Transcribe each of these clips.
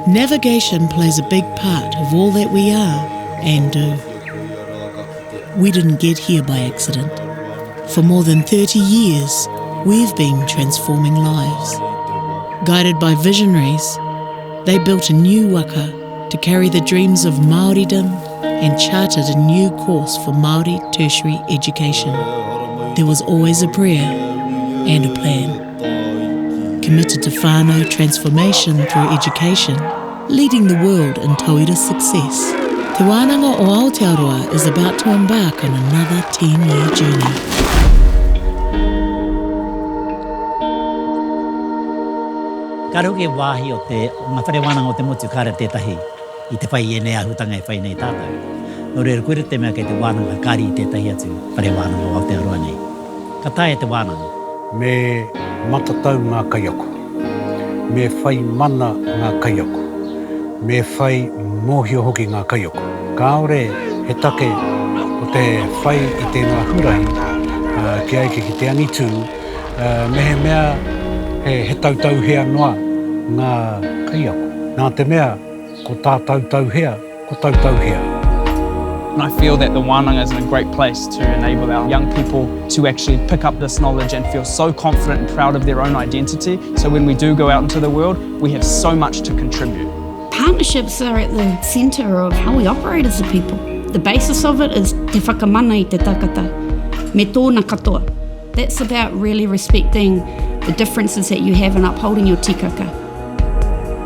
Navigation plays a big part of all that we are and do. We didn't get here by accident. For more than 30 years, we've been transforming lives. Guided by visionaries, they built a new waka to carry the dreams of Māoridom and charted a new course for Māori tertiary education. There was always a prayer and a plan. Committed to whānau transformation through education, leading the world in tauira success. Te Wānanga o Aotearoa is about to embark on another 10-year journey. Kāre hoki he wāhi o te, o ngā whare wānanga o te motu kāre tētahi i te whai i ēnei āhutanga e whai nei tātou. Nō reira, koira te mea kei te wānanga kāri i tētahi atu whare wānanga o Aotearoa nei. Ka taea te wānanga. Me matatau ngā kaiako. Me whai mana ngā kaiako. Me whai mōhio hoki ngā kaiako. Kāore he take o te whai i tēnā huarahi kia eke ki te angitū, mehemea he tautauhea noa ngā kaiako. Nā te mea, ko tā tautauhea, ko tautauhea. And I feel that the wānanga is in a great place to enable our young people to actually pick up this knowledge and feel so confident and proud of their own identity. So when we do go out into the world, we have so much to contribute. Partnerships are at the centre of how we operate as a people. The basis of it is te whakamana i te takata me tōna katoa. That's about really respecting the differences that you have and upholding your tikaka.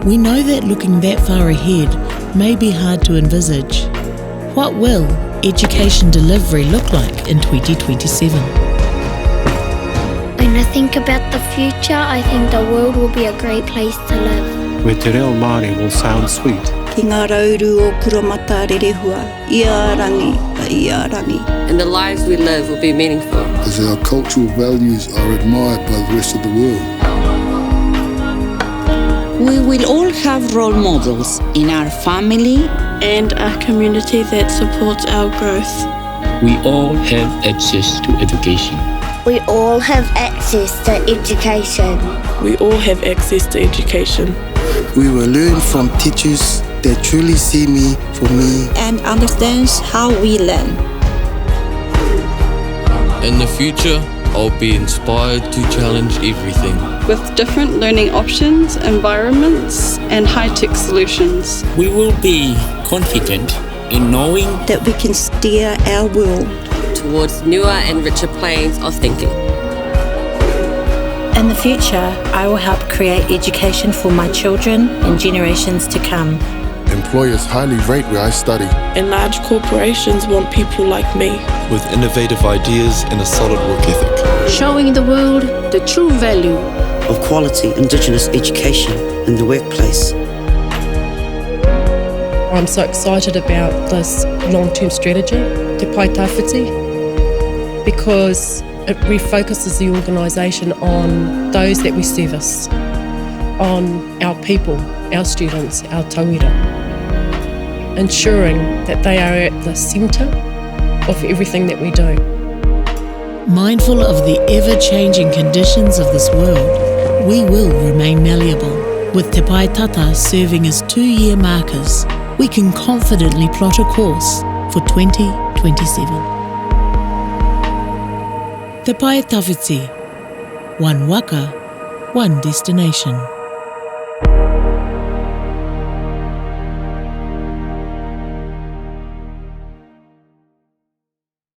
We know that looking that far ahead may be hard to envisage. What will education delivery look like in 2027? When I think about the future, I think the world will be a great place to live. Where te reo Māori will sound sweet. Ki ngā rauru o Kuromata Rerehua, i a rangi, i a rangi. And the lives we live will be meaningful. As our cultural values are admired by the rest of the world. We will all have role models in our family and a community that supports our growth. We all have access to education. We all have access to education. We all have access to education. We will learn from teachers that truly see me for me and understands how we learn. In the future, I'll be inspired to challenge everything. With different learning options, environments, and high-tech solutions. We will be confident in knowing that we can steer our world towards newer and richer planes of thinking. In the future, I will help create education for my children and generations to come. Employers highly rate where I study. And large corporations want people like me. With innovative ideas and a solid work ethic. Showing the world the true value of quality Indigenous education in the workplace. I'm so excited about this long-term strategy, Te Pae Tawhiti, because it refocuses the organisation on those that we service, on our people, our students, our tauira, ensuring that they are at the centre of everything that we do. Mindful of the ever-changing conditions of this world, we will remain malleable. With Te Pae Tata serving as two-year markers, we can confidently plot a course for 2027. Te Pae Tawhiti. One waka, one destination.